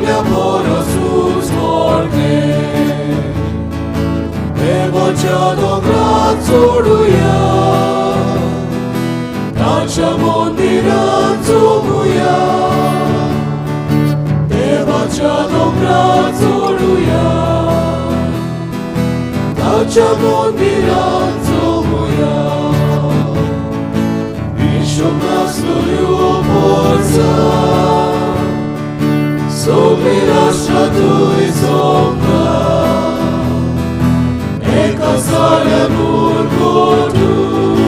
सगल्या परसूच व्हडलें. देवाच्या दोंगरार चडुया, ताच्या मंदिरांत चोमुया. देवाच्या दोंगरार चडुया, ताच्या मंदिरांत चोमुया. विश्व नासलल्यो पोरसां, सगळीं राष्ट्रां थंय जमता. एका साऱ्यान उरगोटून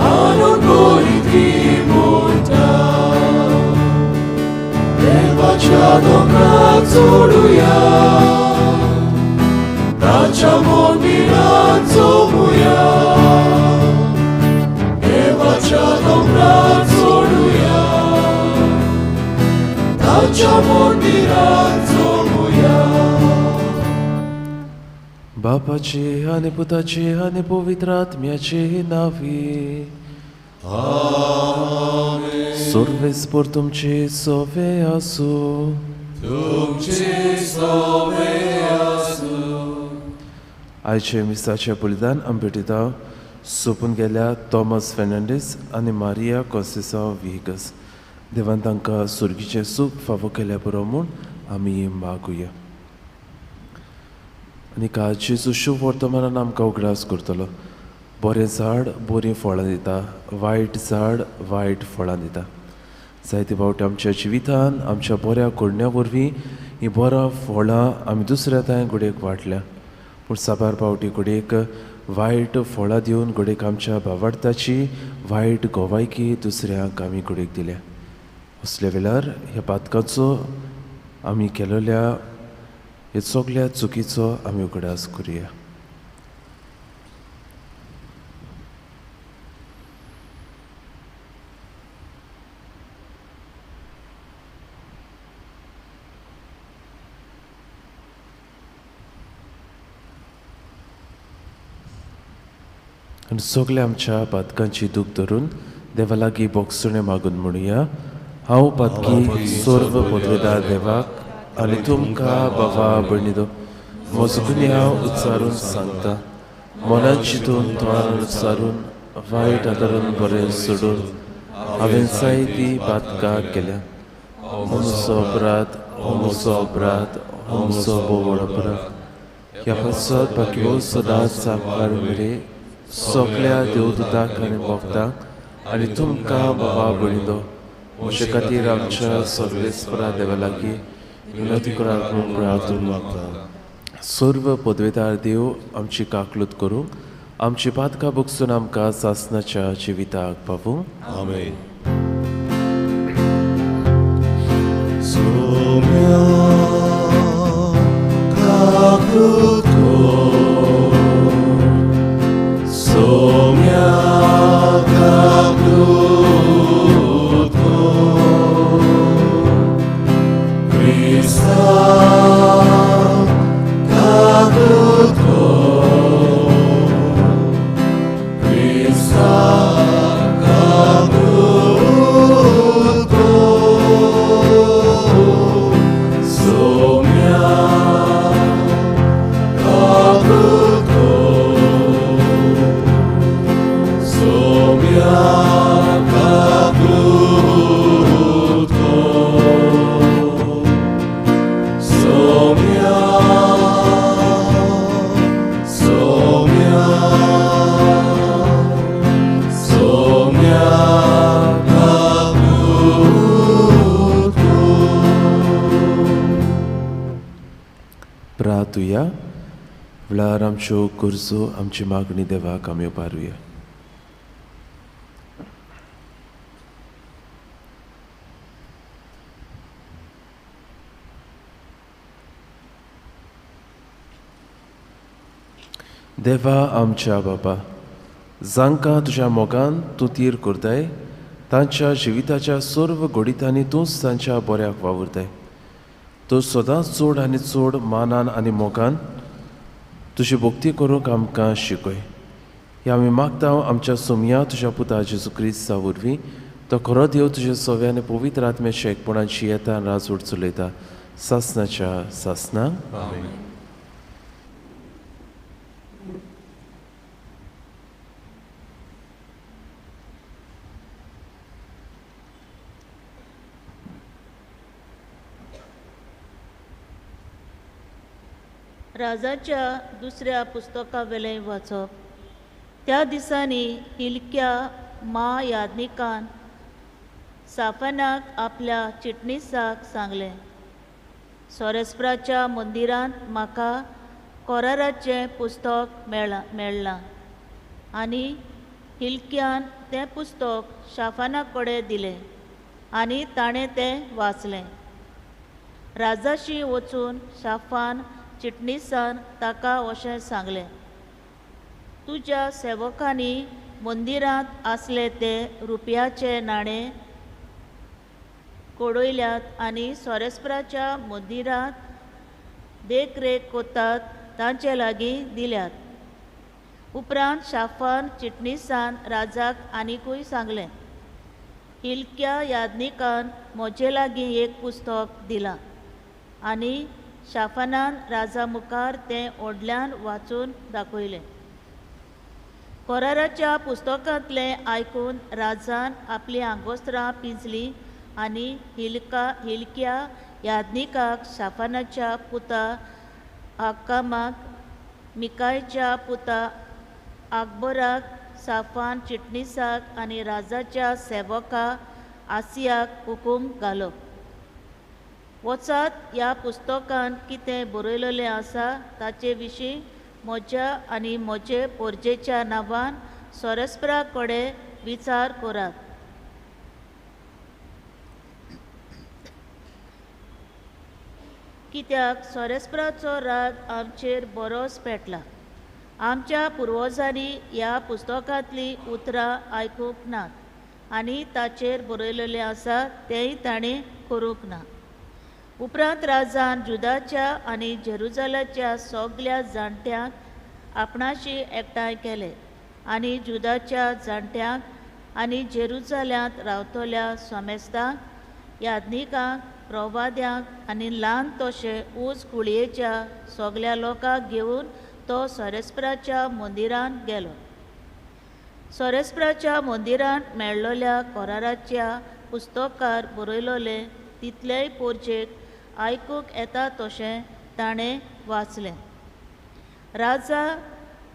आनंद करीत ती म्हणटा. देवाच्या दोंगरार चडुया, ताच्या मंदिरांत चोमुया. देवाच्या दोंगरार चडुया, ताच्या मंदिरांत चोमुया. बापाचे आनी पुताचे आनी पवित्र आत्म्याचे नांवी. सर्वेस्पर तुमचे सोवे आसूं. तुमचे सोवे आसूं. आयचे मिसाचें बलिदान आमी भेटयता सोंपून गेल्या थॉमस फेर्नांडीस आनी मारिया कॉन्सेसांव व्हिएगस. देवान तांकां सुर्गीचें सूख फावो केल्या पुरो म्हूण आमी मागुया. आनी काल जेजू शुभ वर्तमानान आमकां उगडास करतलो. बरें झाड बरीं फळां दिता, वायट झाड वायट फळां दिता. जायते फावटी आमच्या जिवितान आमच्या बऱ्या करण्या वरवीं हीं बऱ्या फळां आमी दुसऱ्या थंय घडयेक वांटल्या, पूण साबार फावटी घडयेक वायट फळां दिवन घडयेक आमच्या भावार्थाची वायट गोवायकी दुसऱ्यांक आमी घडयेक दिल्या. असल्या वेळार ह्या पातकाचो आमी केलेल्या ह्या सगल्या चुकीचो आमी उगडास करुया. आनी सगल्या आमच्या पातकांची दूख धरून देवा लागीं बोगसणें मागून म्हणुया. हांव पातकी सर्व पदवेदार देवाक आनी तुमकां बाबा भयणीदो म्हजो गुन्यांव उच्चारून सांगता. मनान चिंतून तोंडान उच्चारून वायट आदारून बरें सोडून हांवें जायतीं पातकां केल्या. हो म्हजो अपराध, हो म्हजो अपराध, हो म्हजो भोव व्हड अपराध. ह्या पासत बाकी सदांच सामकार मेरे सगल्या देवदूतांक आनी भक्तांक आनी तुमकां बाबा भयणीदो म्हजे खातीर आमच्या सर्वेस्परा देवा लागीं विनंती करात म्हूण प्रार्थना मागता. सर्व पदवेदार देव आमची काकलूत करूंक आमची पातकां बगसून आमकां सासनाच्या जिविताक पावूं. आमेन. सोम्या काकलूत कर, सोम्या काकलूत कर, क्रिस्ता काकलूत कर, क्रिस्ता काकलूत कर, सोम्या काकलूत कर, सोम्या काकलूत कर, सोम्या, सोम्या, सोम्या काकलूत कर. प्रार्थुया. वेळार आमच्यो गरजो आमची मागणी देवाक आमी उबारुया. देवा आमच्या बाबा, जांकां तुज्या मोगान तूं तीर करताय तांच्या जिविताच्या सर्व घडितांनी तूंच तांच्या बऱ्याक वावुरताय. तूं सदांच चड आनी चड मानान आनी मोगान तुजी भक्ती करूंक आमकां शिकय. हें आमी मागता आमच्या सोमया तुज्या पुता जेजू क्रिस्ता वरवीं, तो खरो देव तुज्या सोव्या आनी पवित्र आत्म्याच्या एकपणाची येता आनी राजवट चलयता सासनाच्या सासनाक. आमेन. राजाच्या दुसऱ्या पुस्तकावेलें वाचप. त्या दिसांनी हिलक्या मा याज्ञिकान साफनाक आपल्या चिटणीसाक सांगलें, सोरेस्पराच्या मंदिरांत म्हाका कोराराचें पुस्तक मेळ्ळां. आनी हिलक्यान तें पुस्तक शाफाना कडेन दिलें आनी ताणें तें वाचलें. राजाशी वचून शाफान चिटणीसान ताका अशें सांगलें, तुज्या सेवकांनी मंदिरांत आसले ते रुपयाचे नाणे कोडयल्यात आनी सोरेस्पराच्या मंदिरांत देखरेख करतात तांचे लागीं दिल्यात. उपरांत शाफान चिटणीसान राजाक आनिकूय सांगलें, हिलक्या याज्ञिकान म्हजे लागीं एक पुस्तक दिलां. आनी शाफानान राजा मुखार तें व्हडल्यान वाचून दाखयलें. कोराराच्या पुस्तकांतलें आयकून राजान आपलीं आंगोस्त्रां पिंजलीं आनी हिलक्या याज्ञिकाक शाफानाच्या पुता आकामाक, मिकायच्या पुता अकबराक, साफान चिटणीसाक आनी राजाच्या सेवका आसियाक हुकूम घालो, वचात ह्या पुस्तकान कितें बरयलेलें आसा ताचे विशीं म्हज्या आनी म्हजे पोरजेच्या नांवान सोरेस्परा कडेन विचार करात. कित्याक सोरेस्पराचो राग आमचेर बरोच पेटला. आमच्या पुर्वजांनी ह्या पुस्तकांतलीं उतरां आयकूंक नात आनी ताचेर बरयलेलें आसा तेंय ताणें करूंक ना. उपरांत राजान जुदाच्या आनी जेरुजालाच्या सगल्या जाणट्यांक आपणाशी एकठांय केले आनी जुदाच्या जाणट्यांक आनी जेरुजाल्यांत रावतल्या सोमेस्तांक, याज्ञिकांक, प्रवाद्यांक आनी ल्हान तशें ऊंच कुळयेच्या सगल्या लोकांक घेवन तो सोरेस्पराच्या मंदिरांत गेलो. सोरेस्पराच्या मंदिरांत मेळ्ळोल्या कोराराच्या पुस्तकार बरयलोलें तितलेय पोरजेक आयकूंक येता तशें ताणें वाचलें. राजा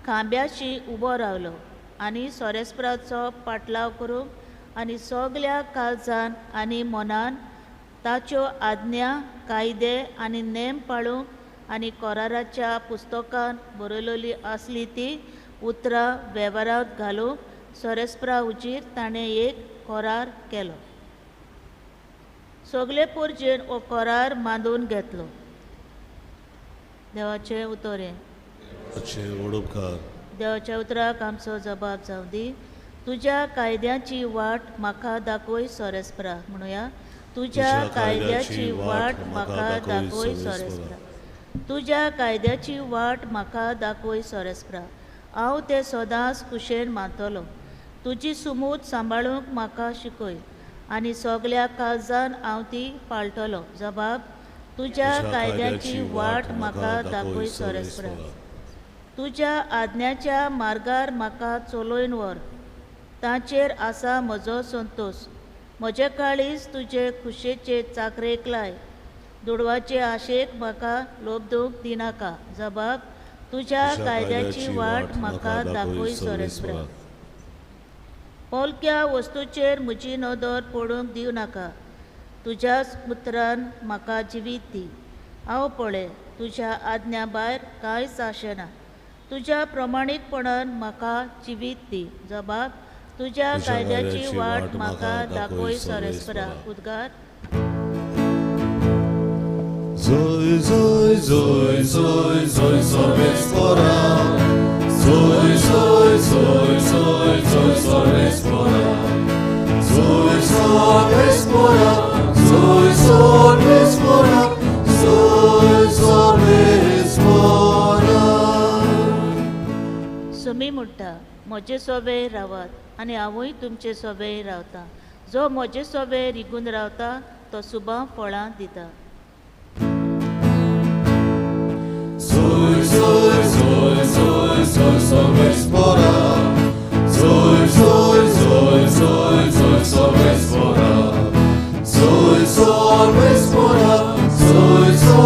खांब्याशी उबो रावलो आनी सोरेस्पराचो पाटलाव करूंक आनी सगल्या काळजान आनी मनान ताच्यो आज्ञा, कायदे आनी नेम पाळूंक आनी कोराराच्या पुस्तकान बरयलोली आसली ती उतरां वेव्हारांत घालूंक सोरेस्परा हुजीर ताणें एक कोरार केलो. सगले पोरजेन हो कोरार बांदून घेतलो. देवाचें उतर हें. देवाच्या उतराक आमचो जबाब जावं दी. तुज्या कायद्याची वाट म्हाका दाखय सोरेस्परा. म्हणुया, तुज्या कायद्याची वाट म्हाका दाखय सोरेस्परा. तुज्या कायद्याची वाट म्हाका दाखय सोरेस्परा. हांव तें सदांच खुशेन मानतलो. तुजी सुमूत सांबाळूंक म्हाका शिकय आनी सगल्या काळजान हांव ती पाळटलो. जबाब, तुज्या कायद्याची वाट म्हाका दाखय सोरेस्परा. तुज्या आज्ञाच्या मार्गार म्हाका चलोवन व्हर. ताचेर आसा म्हजो संतोश. म्हजें काळीज तुजे खुशेचे चाकरेक लाय. दुडवाचे आशेक म्हाका लोबदूंक दिनाका. जबाब, तुज्या कायद्याची वाट म्हाका दाखय सोरेस्परा. पोलक्या वस्तूचेर म्हजी नदर पडूंक दिवं नाका. तुज्याच उतरान म्हाका जिवीत दी. हांव पळय तुज्या आज्ञा भायर कांयच आशेना. तुज्या प्रमाणीकपणान म्हाका जिवीत दी. जबाब, तुज्या कायद्याची वाट म्हाका दाखय सोरेस्परा. उद्गार. Zoy zoy zoy zoy zoy sorespora. Zoy zoy zoy zoy zoy sorespora. Zoy sorespora. Zoy sorespora. Zoy sorespora. Sumi म्हणटा, म्हजे सोबे रावात आनी हांवूय तुमचे सोबे रावता. जो म्हजे सोबे रिगून रावता तो सुबा फळां दिता. Soy, soy, soy, soy, soy, soy, soy, soy, soy, soy, soy, soy, soy, soy, soy, soy,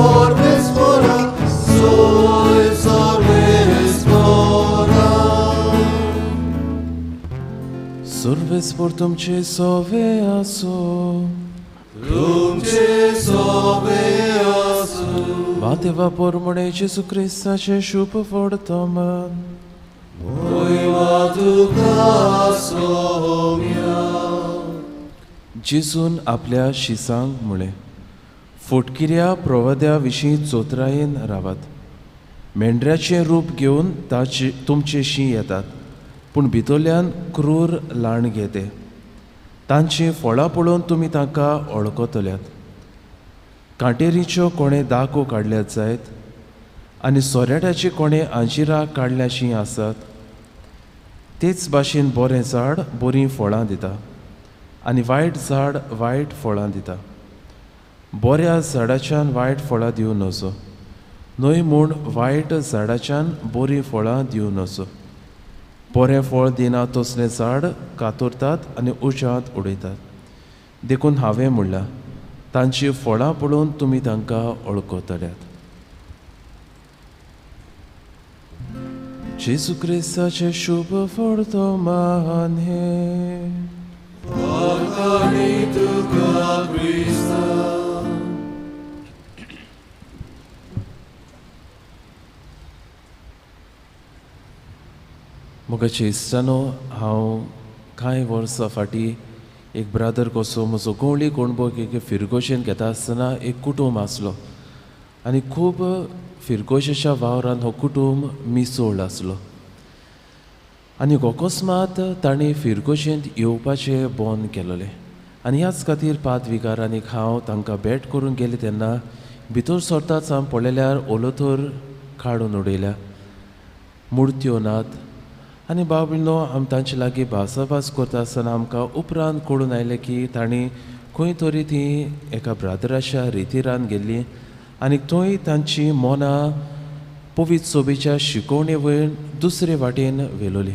Survespor तुमचे सोवे आसो. तुमचे सोवे आसो. मातेवा पोरमणे जेजू क्रिस्ताचें शुभ वर्तमान. मोहिमा तुका सोम्या. जेजून आपल्या शिसांक म्हळें, फोटकिऱ्या प्रवाद्या विशीं चोतरायेन रावात. मेंढऱ्याचें रूप घेवन ताचे तुमचेशी येतात, पूण भितरल्यान क्रूर लांडगे ते. तांचीं फळां पळोवन तुमी तांकां वळखतल्यात. कांटेरीच्यो कोणें दाको काडल्यात जायत आनी सोऱ्याट्याची कोणें आंजिरां काडल्याशीं आसात. तेच भाशेन बरें झाड बरीं फळां दिता आनी वायट झाड वायट फळां दिता. बऱ्या झाडाच्यान वायट फळां दिवं नजो, न्हय म्हूण वायट झाडाच्यान बरीं फळां दिवं नजो. बरें फळ दिना तसलें झाड कातरतात आनी उज्यांत उडयतात. देखून हांवें म्हणलां, तांची फळां पळोवन तुमी तांकां वळखतल्यात. जेजू क्रिस्ताचें शुभ वर्तमान हें. मोगाचे इश्टानो, हांव कांय वर्सां फाटीं एक ब्रादर कसो म्हजो गवळी कोणबोक एक फिरगोशेन घेता आसतना एक कुटूंब आसलो आनी खूब फिरगोशेच्या वावरान हो कुटूंब मिसोळ आसलो आनी अकस्मात तांणी फिरगोशेंत येवपाचें बंद केलोलें. आनी ह्याच खातीर पादविगार आनी हांव तांकां भेट करूंक गेले तेन्ना भितर सरताच हांव पळयल्यार ओलोथर काडून उडयल्या, मुर्त्यो नात. आनी बाबीनो आमी तांचे लागीं भासाभास करता आसतना आमकां उपरांत कळून आयलें की तांणी खंय तरी ती एका ब्रादराच्या रितीरान गेल्ली आनी थंय तांची मनां पवित्र सोबेच्या शिकोवणे वयर दुसरे वाटेन व्हेलोली.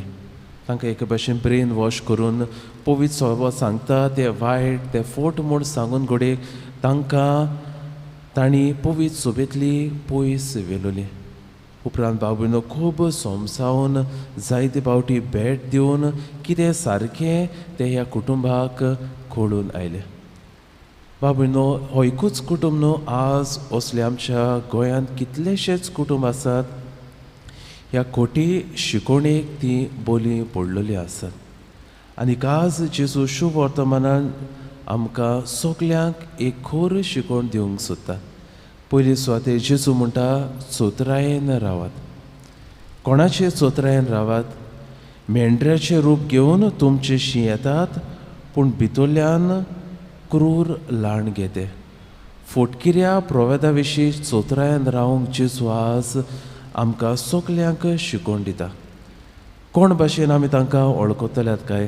तांकां एके भाशेन ब्रेन वॉश करून पवित्र सोबो सांगता ते वायट ते फोट म्हूण सांगून घडये तांकां तांणी पवित्र सोबेंतली पयस व्हेलोली. उपरांत बाबूनो खूब समजावन जायते फावटी भेट दिवन कितें सारकें तें ह्या कुटुंबाक कळून आयलें. बाबूनो हो एकूच कुटुंब न्हू, आज असले आमच्या गोंयांत कितलेशेच कुटुंब आसात ह्या खोटी शिकोवणेक ती बोली पडलेली आसात. आनी आज जेजू शुभ वर्तमानान आमकां सगल्यांक एक खर शिकोवण दिवंक सोदता. पयली सुवातेर जेजू म्हणटा, चोतरायेन रावात. कोणाचे चोतरायेन रावात? मेंढऱ्याचें रूप घेवन तुमचेशी येतात, पूण भितरल्यान क्रूर लांडगे ते. फोटकिऱ्या प्रवेदा विशीं चोतरायेन रावंक जेजू आज आमकां सगल्यांक शिकोवन दिता. कोण भाशेन आमी तांकां वळखतल्यात काय?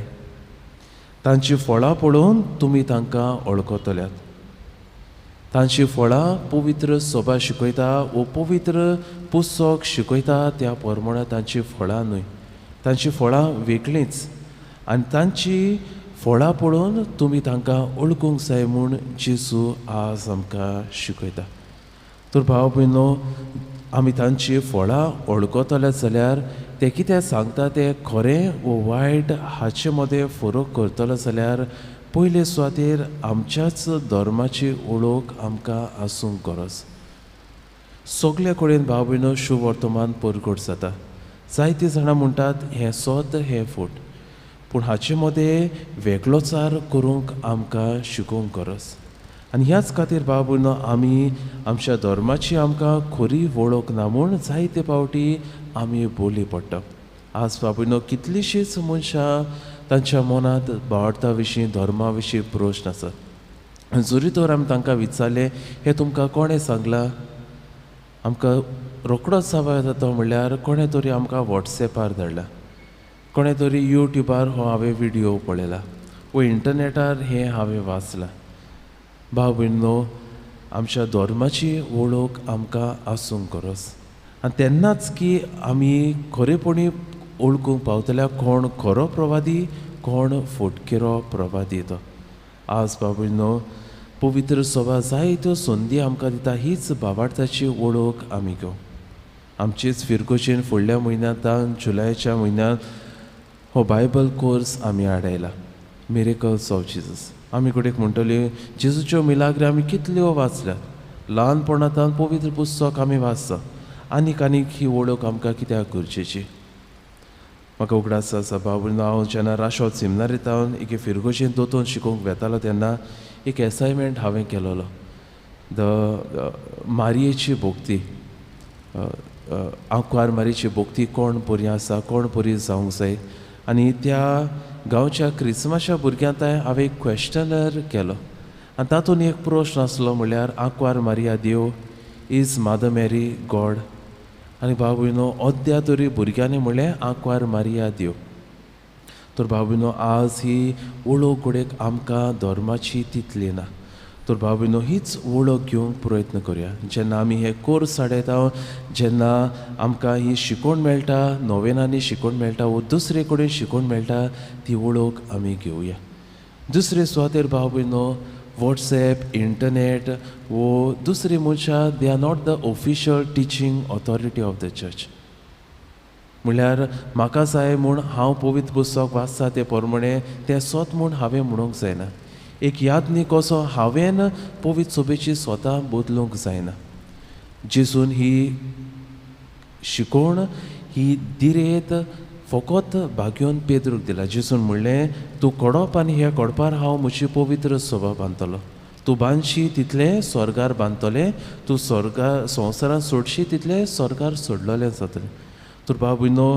तांची फळां पळोवन तुमी तांकां वळखतल्यात. तांची फळां पवित्र सभा शिकयता वो पवित्र पुस्तक शिकयता त्या प्रमाणे तांची फळां न्हय, तांची फळां वेगळींच. आनी तांची फळां पळोवन तुमी तांकां वळखूंक जाय म्हूण जेजू आज आमकां शिकयता. तर भाव भयणो, आमी तांची फळां वळखतले जाल्यार ते कितें सांगता तें खरें वो वायट हाचे मदें फरक करतलो जाल्यार पयले सुवातेर आमच्याच धर्माची वळख आमकां आसूंक गरज. सगल्या कडेन भाव भयणो शुभ वर्तमान परगट जाता. जायतीं जाणां म्हणटात हें सत हें फट, पूण हाचे मदें वेगळोचार करूंक आमकां शिकोवंक गरज. आनी ह्याच खातीर भाव भयणो आमी आमच्या धर्माची आमकां खरी वळख ना म्हूण जायते फावटी आमी बोली पडटा. आज भाव भयणो कितलींशींच मनशां तांच्या मनांत भावार्था विशीं धर्मा विशीं प्रश्न आसात. जरी तर आमी तांकां विचारलें हें तुमकां कोणें सांगलां, आमकां रोखडोच जाप येता तो म्हणल्यार कोणें तरी आमकां वॉट्सॅपार धाडला, कोणें तरी युट्यूबार हो हांवें व्हिडियो पळयला, वो इंटरनेटार हें हांवें वाचलां. भाव भयणो, आमच्या धर्माची वळख आमकां आसूंक गरज आनी तेन्नाच की आमी खरेपणी वळखूंक पावतल्या कोण खरो प्रवादी, कोण फटकिरो प्रवादी तो. आज भाव भयणो, पवित्र सभा जायत्यो संदी आमकां दिता, हीच भावार्थाची वळख आमी घेवं. आमचेच फिरगोजेन फुडल्या म्हयन्यांत जुलयाच्या म्हयन्यांत हो बायबल कोर्स आमी हाडयला, मिरेकल्स ऑफ जिजस. आमी कडेक म्हणटली जेजूच्यो मिलाग्री आमी कितल्यो वाचल्यात, ल्हानपणांत पवित्र पुस्तक आमी वाचता, आनीक आनीक ही वळख आमकां कित्याक गरजेची. म्हाका उगडास आसा भाव भयणो, हांव जेन्ना राशोद सिमनारींत एके फिरगोजेन दोतोन शिकोवंक वेतालो तेन्ना एक एसायनमेंट हांवें केलोलो, the मारयेची भोक्ती, आंकवार मारयेची भोक्ती कोण बरी आसा, कोण बरी जावंक जाय. आनी त्या गांवच्या क्रिस्माच्या भुरग्यांक हांवें एक क्वेश्चनर केलो आनी तातूंत एक प्रश्न आसलो म्हणल्यार आंकवार मारिया देव, is mother Mary God. आनी भाव भयणो, अद्या तरी भुरग्यांनी म्हणलें आंकवार मारिया देव. तर भाव भयणो, आज ही वळख घडयेक आमकां धर्माची तितली ना. तर भाव भयणो, हीच वळख घेवंक प्रयत्न करुया. जेन्ना आमी हे कोर्स हाडयता, जेन्ना आमकां ही शिकोवण मेळटा, नोवेनांनी शिकोवण मेळटा वो दुसरे कडेन शिकोवण मेळटा, ती वळख आमी घेवया. दुसरे सुवातेर भाव भयणो, वॉट्सएप, इंटरनेट वो दुसरी मनशां, they are not the official teaching authority of the church. म्हणल्यार म्हाका जाय म्हूण हांव पवित्र पुस्तक वाचता ते प्रमाणे तें सत म्हूण हांवें म्हणूंक जायना. एक यादनीक कसो हांवें पवित्र सभेची स्वता बदलूंक जायना. जेजून ही शिकोवण ही दिरेत फकत भाग्योन पेद्रूक दिला. जेजून म्हणलें, तूं कडप आनी ह्या कडपार हांव म्हजी पवित्र सभा बांदतलो, तूं बांदशी तितलें स्वर्गार बांदतलें, तूं स्वर्गार संवसारांत सोडशी तितलें स्वर्गार सोडलेलें जातलें. तर भाव भयणो,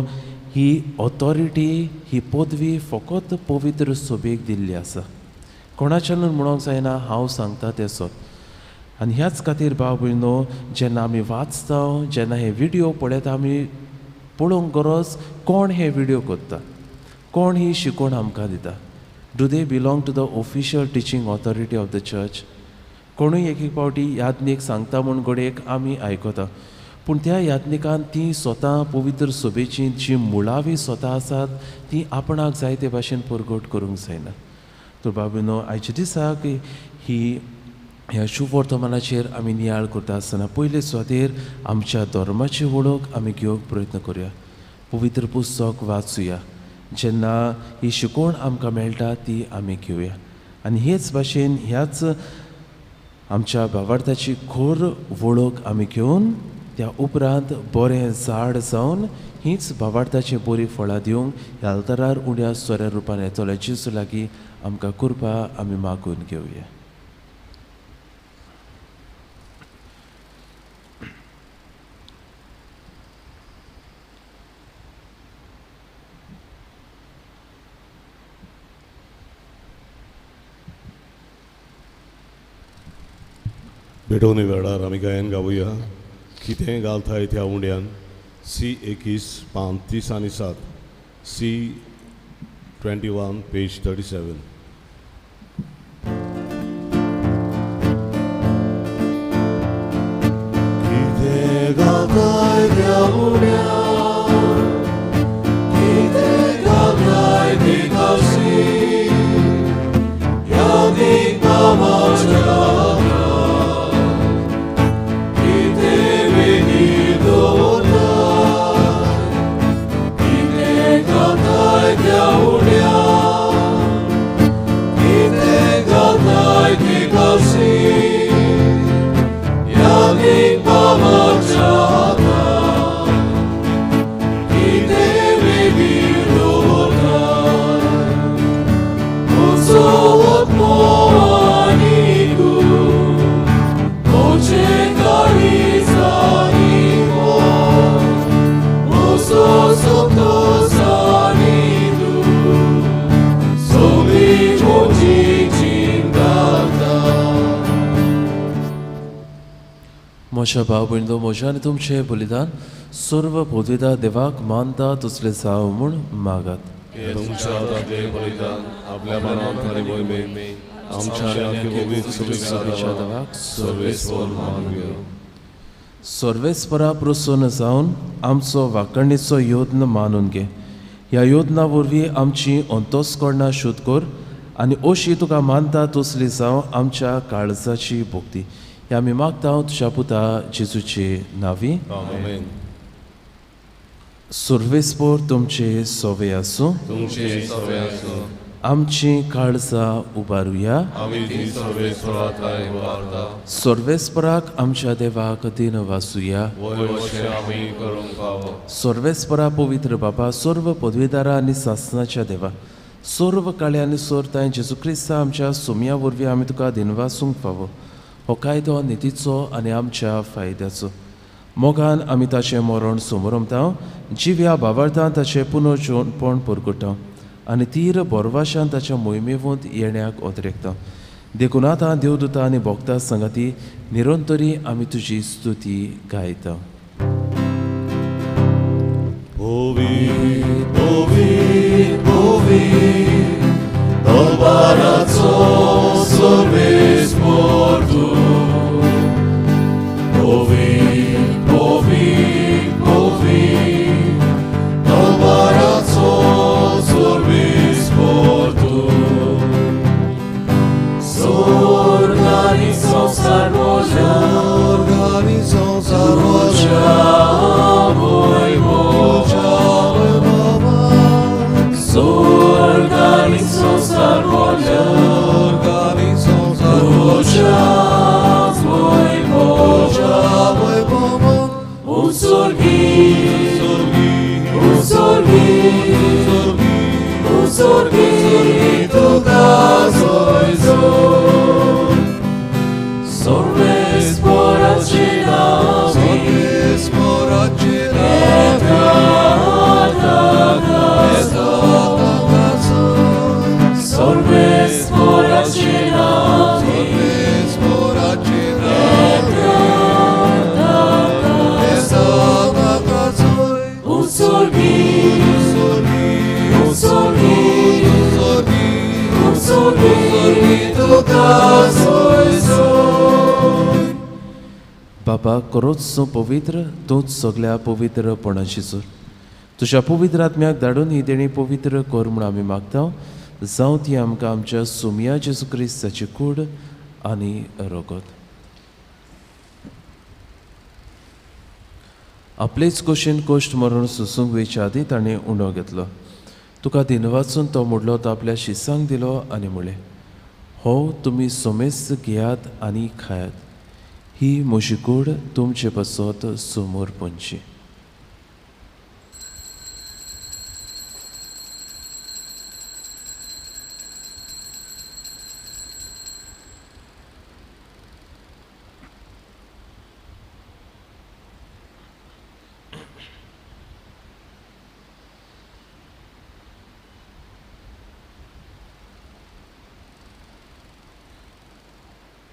ही ऑथॉरिटी, ही पदवी फकत पवित्र सभेक दिल्ली आसा. कोणाच्यानूच म्हणूंक जायना हांव सांगता तें सत. आनी ह्याच खातीर भाव भयणो, जेन्ना आमी वाचता, जेन्ना हे विडियो पळयता, आमी पळोवंक गरज कोण हे विडियो करता, कोण ही शिकोवण आमकां दिता. Do they belong to the official teaching authority of the church? कोणूय एक एक फावटी याज्ञीक सांगता म्हूण घडयेक आमी आयकता, पूण त्या याज्ञिकान ती स्वता पवित्र सभेची जी मुळावी स्वता आसात ती आपणाक जाय ते भाशेन परगट करूंक जायना. तर बाबीनो, आयच्या दिसाक ही ह्या शुभवर्तमानाचेर आमी नियाळ करता आसतना पयले सुवातेर आमच्या धर्माची वळख आमी घेवंक प्रयत्न करुया, पवित्र पुस्तक वाचुया, जेन्ना ही शिकवण आमकां मेळटा ती आमी घेवया. आनी हेच भाशेन ह्याच आमच्या भावार्थाची खोर वळख आमी घेवन त्या उपरांत बरें झाड जावन हीच भावार्थाची बरी फळां दिवंक ह्या अल्तरार उण्या सोऱ्या रुपान येतलो जेजू लागीं आमकां कृपा आमी मागून घेवया. भेटवणे वेळार आमी गायन गावया कितें घालताय त्या उंड्यान, सी 21 पान 30 आनी 7, सी 21 पेज 37. कितें घालताय त्या उंड्यान, कितें घालताय निकासी, यादीक बाबाच्या म्हज्या भाव भयणो, म्हज्या आनी तुमचें बलिदान सर्व पदवीदार देवाक मानता तसलें जावं म्हूण मागात. तुमच्या हातांतले बलिदान आपल्या मनात आनी मोहिमेन आमच्या पवित्र देवाक सर्वेस्पर मानूया. सर्वेस्परा प्रसन्न जावन आमचो वाकणीचो यत्न मानून घे. ह्या यत्ना वरवीं आमची अंतस्करणां शुद्ध कर आनी अशी तुका मानता तसली जावं आमच्या काळजाची भक्ती. ह्या आमी मागता तुज्या पुता जेजूचे नांवी. आमेन. सर्वेस्पर तुमचे सवे आसूं. तुमचे सवे आसूं. आमची काळजां उबारुया. आमी ती सर्वेस्परा थांय उबारता. सर्वेस्पराक आमच्या देवाक दिन वासुया. वय अशें आमी करूंक फावो. सर्वेस्परा पवित्र बाबा, सर्व पदवीदारा आनी सासनाच्या देवा, सर्व काळे आनी सोरताय जेजू क्रिस्ता आमच्या सोम्या वरवीं आमी तुका दिनवासूंक फावो. हो कायदो नितीचो आनी आमच्या फायद्याचो. मोगान आमी ताचें मरण समरमता, जिव्या बाबार्थान ताचें पुनर्जीवनपण परगटा आनी तीर बोरवाशान ताच्या मोहिमेवंत येण्याक ओतरेकता. देखून आतां देवदूता आनी भोक्ता संगाती निरंतरी आमी तुजी स्तुती गायता. बाबा करोच तूं पवित्र, तूंच सगल्या पवित्रपणाची जोर. तुज्या पवित्र आत्म्याक धाडून ही देणी पवित्र कर म्हूण आमी मागता. जावं ती आमकां आमच्या सोमया जेजू क्रिस्ताची कूड आनी रगत. आपलेच कोशेन कोश्ट मरण सोसूंक वेच्या आदीं ताणें उणो घेतलो. तुका दिन वाचून तो मोडलो, तो आपल्या शिसांक दिलो आनी म्हणलें, हो तुमी सोमेस्त घेयात आनी खायात, ही म्हजी कूड तुमचे पासत समोर पंची.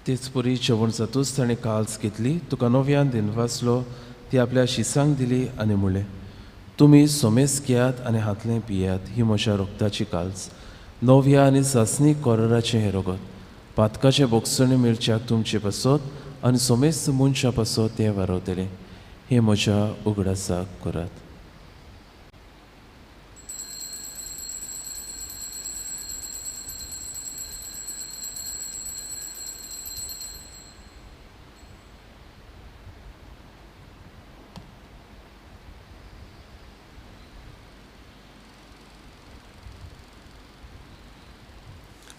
तेच परी जेवण जातूच ताणें काल्स घेतली, तुका नव्यान दिन वाचलो, ती आपल्या शिसांक दिली आनी म्हणलें, तुमी सोमेस घेयात आनी हातलें पियात, ही म्हज्या रगताची काल्स, नव्या आनी सासणी कोराराचें हें रगत, पातकाचें बोगसणें मेळच्याक तुमचे पासत आनी सोमेस्त मनशां पासत तें वारवतलें. हें म्हज्या उगडासाक करात.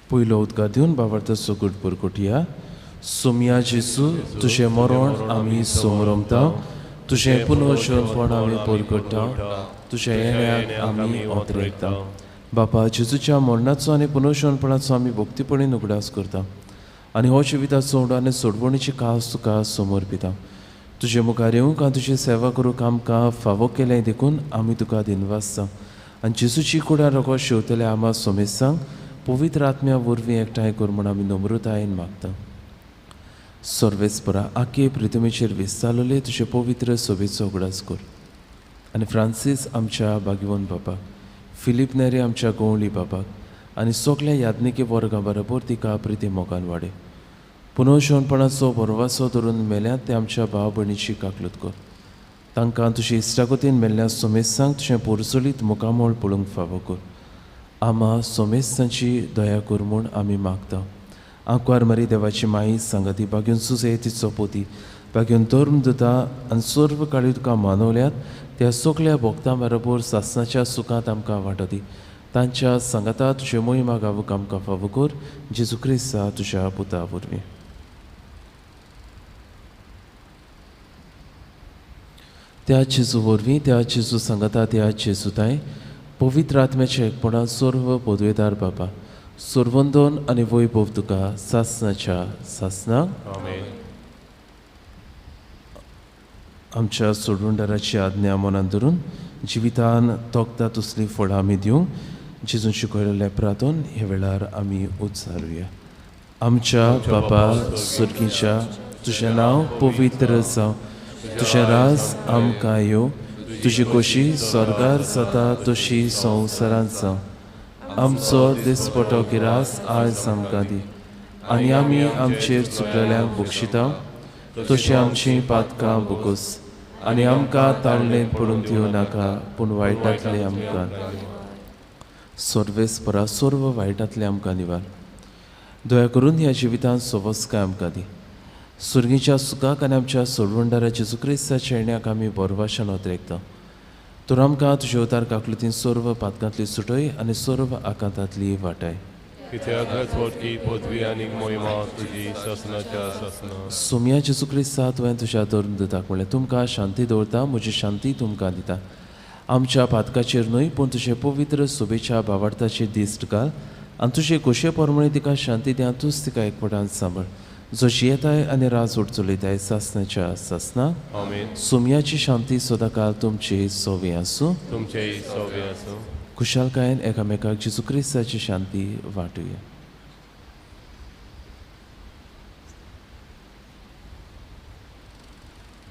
पयलो उदका दिवन बाबार्थाचो गुट पुरकुटया. सोमया जेजू, तुजें मरण आमी समरमता, तुजें पुनर्जीवनपण आमी परगटा, तुज्या येण्याक आमी ओतरेकता. बापा, जेजूच्या मरणाचो आनी पुनर्जीवनपणाचो आमी भक्तीपणीन उगडास करता आनी हो जिविताचो उडो आनी सोडवणीची कास तुका समर्पिता. तुजे मुखार येवंक आनी तुजी सेवा करूंक आमकां फावो केलें देखून आमी तुका दिनवासता आनी जेजूची कुडां रगत शेवतले आमा सोमेसांक पवित्र आत्म्या वरवीं एकठांय कर म्हूण आमी नम्रतायेन मागता. सर्वेस्परा, आखे प्रितमेचेर विस्तारलेले तुजे पवित्र सोबेचो उगडास कर आनी फ्रांसीस आमच्या भाग्यवंत बाबा, फिलीप नेरी आमच्या गोंवली बाबाक आनी सगल्या याज्ञिकी वर्गां बरोबर तिका प्रिती मोगान वाडय. पुनर्जिवणपणाचो भरवासो धरून मेल्यात ते आमच्या भाव भयणीची काकलूत कर. तांकां तुजे इश्टागतीन मेल्ल्या सोमेस्तांक तुजें पोरचोलीत मुखामळ पळोवंक फावो कर. आमा सोमेस्तांची दया कर म्हूण आमी मागता. आंकवार मरी देवाची माई सांगाती बागेवन सुजे तिचो पोती बागेवन धर्म दिता आनी सर्व काळी तुका मानवल्यात त्या सगल्या भोक्तां बरोबर सासणाच्या सुखांत आमकां वांटो दी. तांच्या सांगाता तुजे मोहिमा गावूंक आमकां फावो कर. जेजू क्रिस्ता तुज्या पुता वरवीं. त्या जेजू वरवीं, त्या जेजू सांगाता, त्या जेजूताय पवित्र आत्म्याच्या एकपणान सर्व पदवेदार बाबा सर्वंदन आनी वैभव तुका सासणाच्या सासणाक. आमच्या सोडवणदाराची आज्ञा मनान धरून जिवितान तोखता तसलीं फळां आमी दिवंक जेजून शिकयलेल्या प्रातून हे वेळार आमी उच्चारुया. आमच्या बाबा सुर्गीच्या, तुजें नांव पवित्र जावं, तुजें राज आमकां येवं, तुजी खोशी स्वर्गार जाता तशी संवसारांत जावं. आमचो दिसपटो गिरास आयज आमकां दी आनी आमी आमचेर चुकलेल्यांक बक्षिता तशी आमची पातकां बोगस आनी आमकां ताळणेंत पडूंक दिवं नाका पूण वायटांतलें आमकां सर्वेस्परा सर्व वायटांतलें आमकां निवार. दया करून ह्या जिवितांत सवस्काय आमकां दी. सुर्गीच्या सुखाक आनी आमच्या सोडवणदारा जेजू क्रिस्ताच्या येण्याक आमी बोरवाशान ओतरेकता. तर आमकां तुजे अवतार काकलुतीन सर्व पातकांतली सुटय आनी सर्व आकांतांतली वाटाय. सोम्या जेजू क्रिस्ता तुवें तुज्या धर्म दिताक म्हणलें, तुमकां शांती दवरता, म्हजी शांती तुमकां दिता. आमच्या पातकाचेर न्हय पूण तुजे पवित्र सोबेच्या भावार्थाचेर दिश्ट घाल आनी तुजे खोशये प्रमाणे तिका शांती दी आनी तूंच तिका एकवटान सांबाळ, जो जियेताय आनी राज उडचलयताय सासणाच्या सासणा. सोम्याची शांती सदांकाळ तुमची सोवी आसूं. खुशालकायेन एकामेकाक जेजू क्रिस्ताची शांती वांटुया.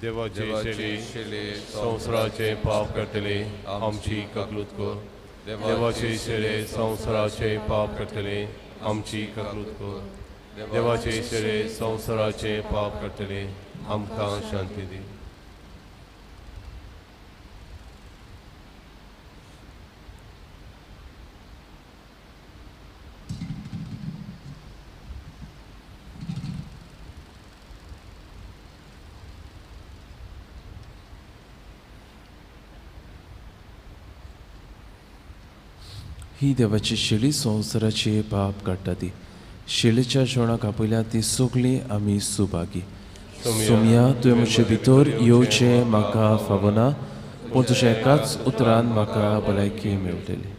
देवाचे शेले संवसाराचे पाप करतले आमची ककलूत कर. देवाचे शेले संवसाराचे पाप करतले आमची ककलूत कर. देवाचे शेले संवसाराचे पाप करतले आमकां शांती दी. ही देवाची शेळी संवसाराचे पाप काडटा ती शेळीच्या जेवणाक आपयल्या ती सगळी आमी सुभागी. सोम्या तुवें म्हजे भितर येवचें म्हाका फावना पूण तुज्या एकाच उतरान म्हाका भलायकी मेळटली.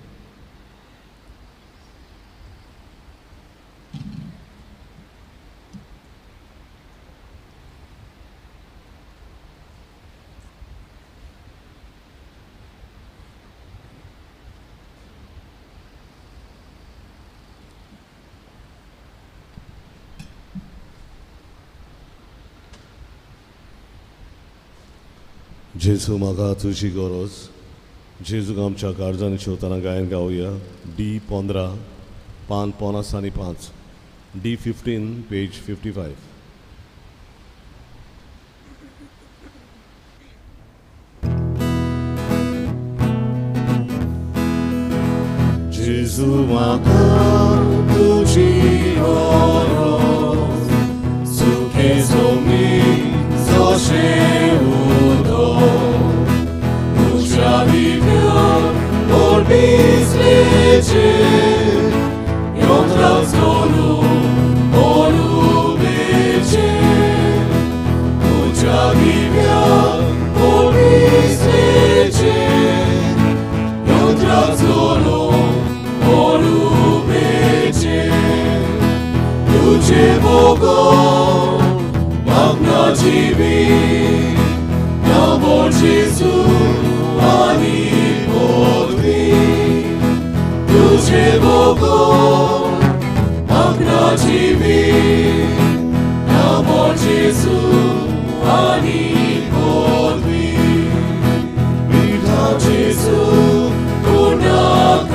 जेजू म्हाका तुजी गरज. जेजूक आमच्या काळजांनी शिवतना गायन गावया. डी 15 पान 50 आनी 5, डी 15 पेज 55. जेजू म्हाका तुजी गरज, सुखे सोमी जशें उदक, तुज्या दिव्या ओडबिसलेचेर यंत्रांच करून ओडुबेचेर, तुज्या दिव्या ओडबिसलेचेर यंत्रांच करून ओडुबेचेर, तुजे बगर म्हाका जिवीत नामो जेजू आनी पदवी, तुजे बगर म्हाका जिवीत नामो जेजू आनी पदवी, विठा जेजू कोणाक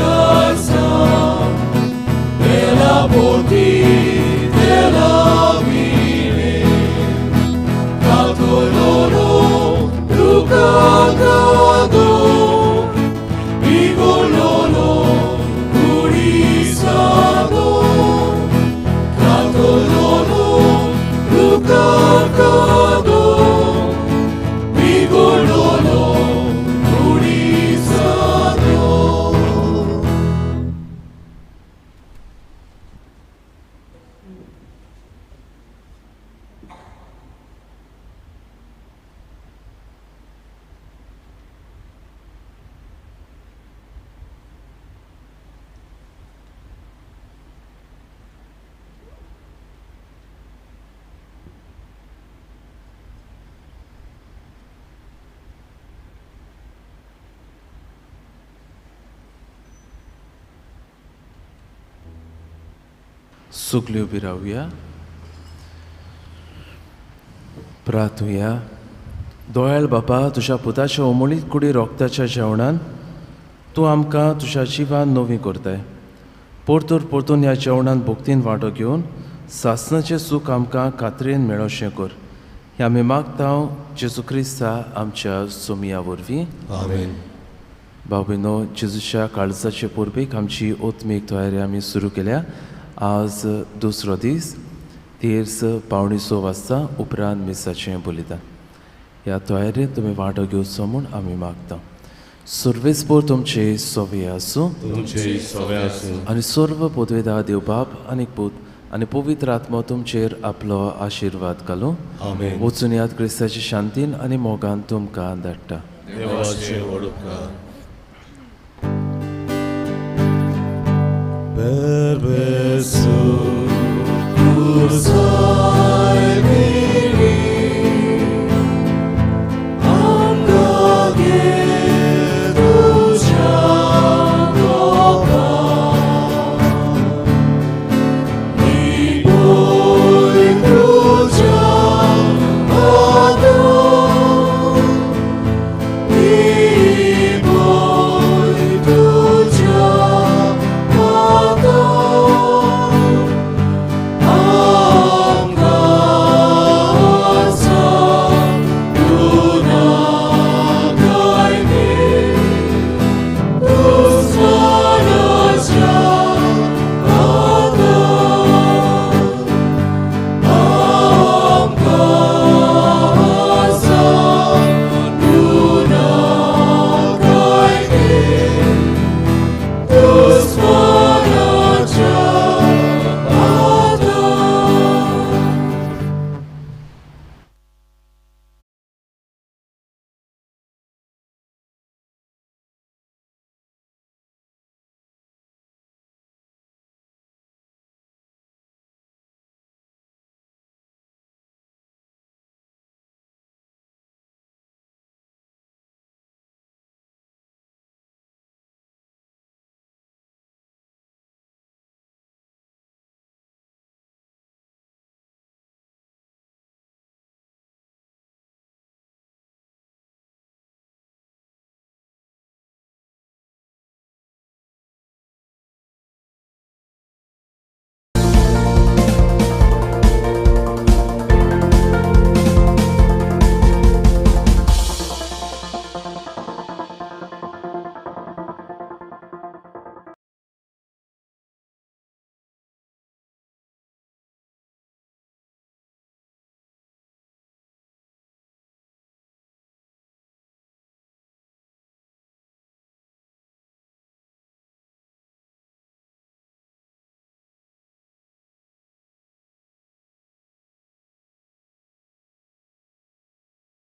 सगल्यो उबी रावया, प्रार्थुया. दोयाळ बापा, तुज्या पुताच्या उमळीत कुडी रोगताच्या जेवणान तूं आमकां तुज्या जिवान नवी करताय. परतून परतून ह्या जेवणान भक्तीन वांटो घेवन सासणाचें सूख आमकां खात्रेन मेळोशें कर. हें आमी मागता जेजू क्रिस्ता आमच्या सोमिया वरवीं. आमेन. भाव भयणो, जेजूच्या काळजाचे परबेक आमची ओतमीक तयारी आमी सुरू केल्या. आज दुसरो दीस, तेर्स 5:45 वाजता उपरांत मिसाचें बलिदान. ह्या तयारेंत तुमी वांटो घेवचो म्हूण आमी मागता. सर्वेस्पोर तुमचे सोवे आसूं. तुमचे सवे आसूं. आनी सर्व पदवेदा देव बाप आनी पूत आनी पवित्र आत्मो तुमचेर आपलो आशिर्वाद घालूं. आमेन. वचून याद क्रिस्ताचे शांतीन आनी मोगान तुमकां धाडटा. देवाचे व्हड उपकार. Per Gesù,